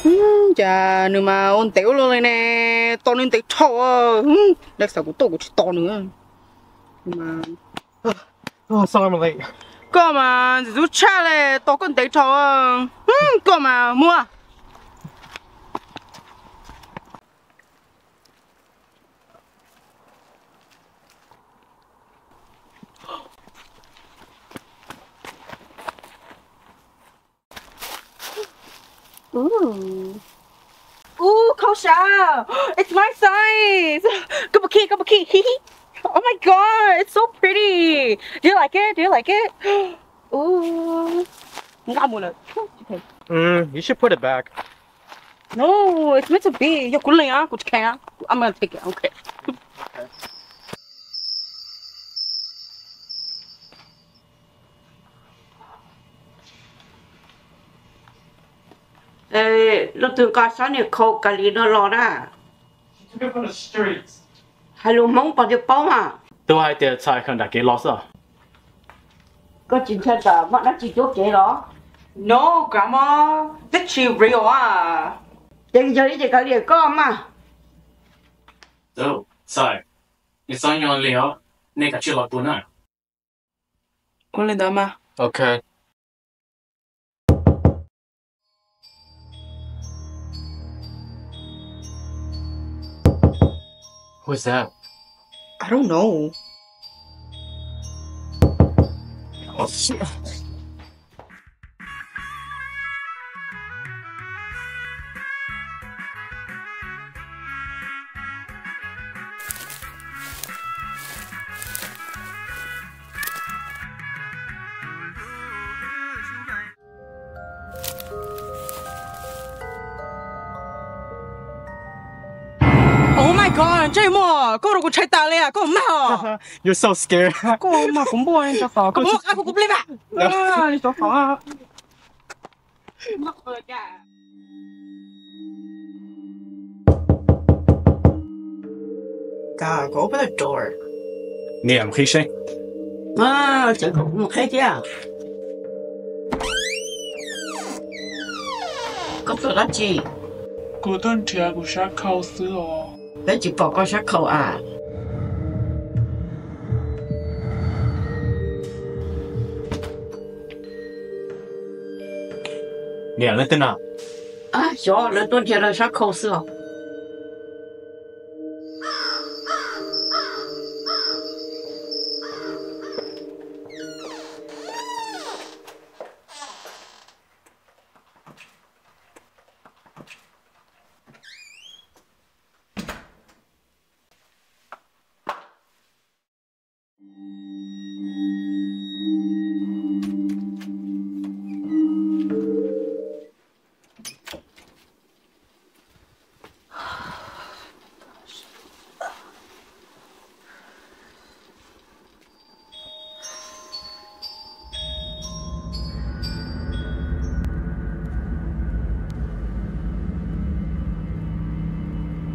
Cas nws mas ua ntev ua luaj li ne, tos nws ntev dhau. Dab xav kuv tuaj kuv tsis tos nws. Koj mas ntxim ntxub tshaj li, tos koj ntev dhau. Koj mas muaj. Ooh, Kosha, it's my size. Koj puas khi, koj puas khi? Oh my god, it's so pretty. Do you like it? Do you like it? Ooh, nqa mus lawm. Mm, you should put it back. No, it's meant to be. Yog kuv leej, kuv tsis kheev. I'm gonna take it. Okay. Leej twg nqa sab niag khau Kalis no los na? Hais lus Hmoob pom tias paub mas. Twb hais tias txhais khaws nram kev los xwb. Koj tsis ntshai tsam muaj dab tsi cuab kev los? No, grandma, twb tsis real a. Ces yog li ces kav liam koj mas. Txhais, nws txhob nyo li os, nej kav tsij los tua na. Ua li ntawd mas. Ok. Who's that? I don't know. Oh, shit. Oh my god, ntsej muag, koj ua rau kuv ntshai tas li, koj mag os. You're so scared. Koj mag kuv npuaj, koj muab qab kuv kuv plig mas. God, go open the door. Niam, mus qhib seb. Tseem kom kuv mus qhib thiab. Koj tuaj dab tsi? Kuv tuaj nrhiav kuv sab khau xwb os. Peb tsis pom koj sab khau as. Niam, leej twg na? Xyov, lawv tuaj nrhiav lawv sab khau xwb os.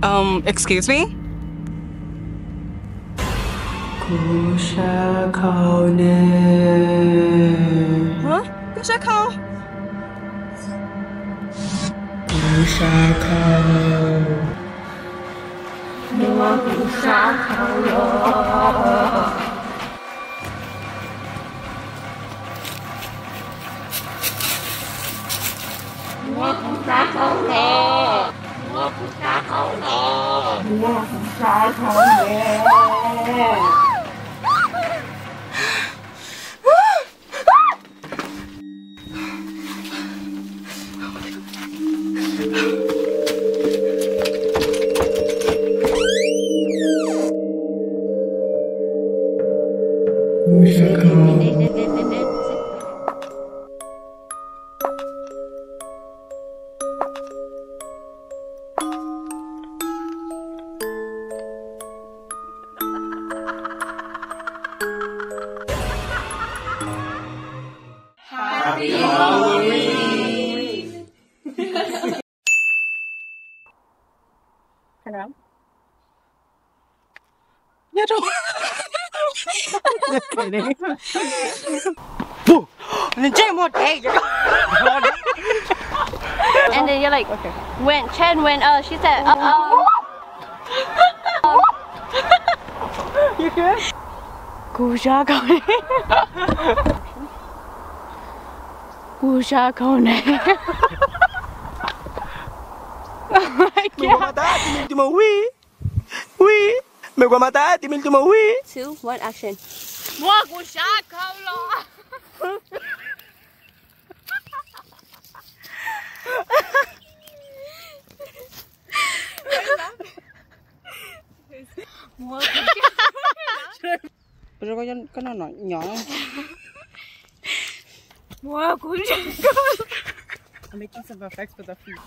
Um, excuse me? Kuv sab khau ne. Hả? Koj sab khau? Kuv sab khau. Muab kuv sab khau los. Muab kuv sab khau los. Muab kuv sab khau los. Muab kuv sab khau los. Happy Halloween. Hello? Just kidding. Ntsej muag dev. And then you're like, okay. When Chen went, oh, she said, uh oh. You good? Kuv sab khaum ne. Kuv sab khaum ne. Mày qua mata tìm mình tìm màu huy. Huy. Mày qua mata tìm mình tìm màu huy. Two, one, action. Muab kuv sab khaum los. Ua rau koj, koj noj noj nyob. Ua kuv. I'm making some effects for the food.